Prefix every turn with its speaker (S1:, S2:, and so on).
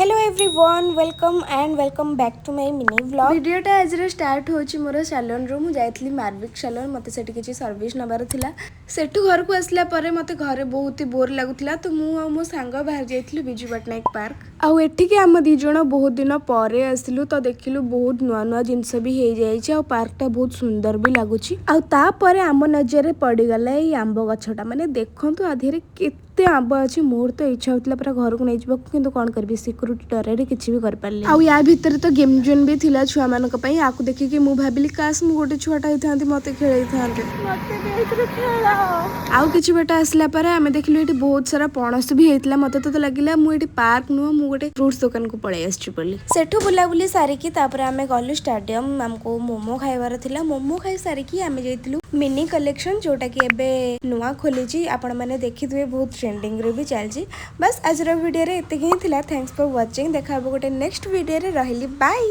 S1: Hello everyone, welcome and welcome back to my mini vlog.
S2: ଭିଡ଼ିଓଟା ଆଜିର start ହେଉଛି ମୋର ସାଲନ୍ରୁ। ମୁଁ ଯାଇଥିଲି ମାର୍ବିକ୍ ସାଲନ୍, ମୋତେ ସେଠି କିଛି ସର୍ଭିସ୍ ନେବାର ଥିଲା। ସେଠୁ ଘରକୁ ଆସିଲା ପରେ ମୋତେ ଘରେ ବହୁତ ହି ବୋର୍ ଲାଗୁଥିଲା, ତ ମୁଁ ଆଉ ମୋ ସାଙ୍ଗ ବାହାରି ଯାଇଥିଲୁ ବିଜୁ ପଟ୍ଟନାୟକ ପାର୍କ। ଆଉ ଏଠିକି ଆମ ଦୁଇ ଜଣ ବହୁତ ଦିନ ପରେ ଆସିଲୁ, ତ ଦେଖିଲୁ ବହୁତ ନୂଆ ନୂଆ ଜିନିଷ ବି ହେଇଯାଇଛି ଆଉ ପାର୍କଟା ବହୁତ ସୁନ୍ଦର ବି ଲାଗୁଛି। ଆଉ ତାପରେ ଆମ ନଜରରେ ପଡ଼ିଗଲା ଏଇ ଆମ୍ବ ଗଛଟା। ମାନେ ଦେଖନ୍ତୁ, ଆ ଦେହରେ କେତେ ଆମ୍ବ ଅଛି। ମୋର ତ ଇଚ୍ଛା ହେଉଥିଲା ପୁରା ଘରକୁ ନେଇଯିବାକୁ, କିନ୍ତୁ କ'ଣ କରିବି, ସିକ୍ୟୁରିଟି ଡରରେ କିଛି ବି କରିପାରିଲି। ଆଉ ୟା ଭିତରେ ତ ଗେମ୍ ଜୋନ୍ ବି ଥିଲା ଛୁଆମାନଙ୍କ ପାଇଁ। ଆକୁ ଦେଖିକି ମୁଁ ଭାବିଲି, କାଶ ମୁଁ ଗୋଟେ ଛୁଆଟା ହେଇଥାନ୍ତି, ମୋତେ ଖେଳେଇଥାନ୍ତେ।
S1: ମତେ ବି ଏଥିରେ ଖେଳାଅ।
S2: ଆଉ କିଛି ବାଟ ଆସିଲା ପରେ ଆମେ ଦେଖିଲୁ ଏଠି ବହୁତ ସାରା ପଣସ ବି ହେଇଥିଲା। ମତେ ତ ଲାଗିଲା ମୁଁ ଏଠି ପାର୍କ ନୁହଁ, ମୁଁ ଗୋଟେ ଫ୍ରୁଟ୍ସ ଦୋକାନକୁ ପଳେଇ ଆସିଛି ବୋଲି।
S1: ସେଠୁ ବୁଲାବୁଲି ସାରିକି ତାପରେ ଆମେ ଗଲୁ ଷ୍ଟାଡିୟମ। ଆମକୁ ମୋମୋ ଖାଇବାର ଥିଲା। ମୋମୋ ଖାଇ ସାରିକି ଆମେ ଯାଇଥିଲୁ ମିନି କଲେକ୍ସନ, ଯୋଉଟାକି ଏବେ ନୂଆ ଖୋଲିଛି। ଆପଣମାନେ ଦେଖିଥିବେ, ବହୁତ ଟ୍ରେଣ୍ଡିଙ୍ଗରେ ବି ଚାଲିଛି। ବାସ୍, ଆଜିର ଭିଡ଼ିଓରେ ଏତିକି ହିଁ ଥିଲା। Thanks for watching. ଦେଖା ହେବ ଗୋଟେ ନେକ୍ସଟ ଭିଡ଼ିଓରେ। ରହିଲି, ବାଇ।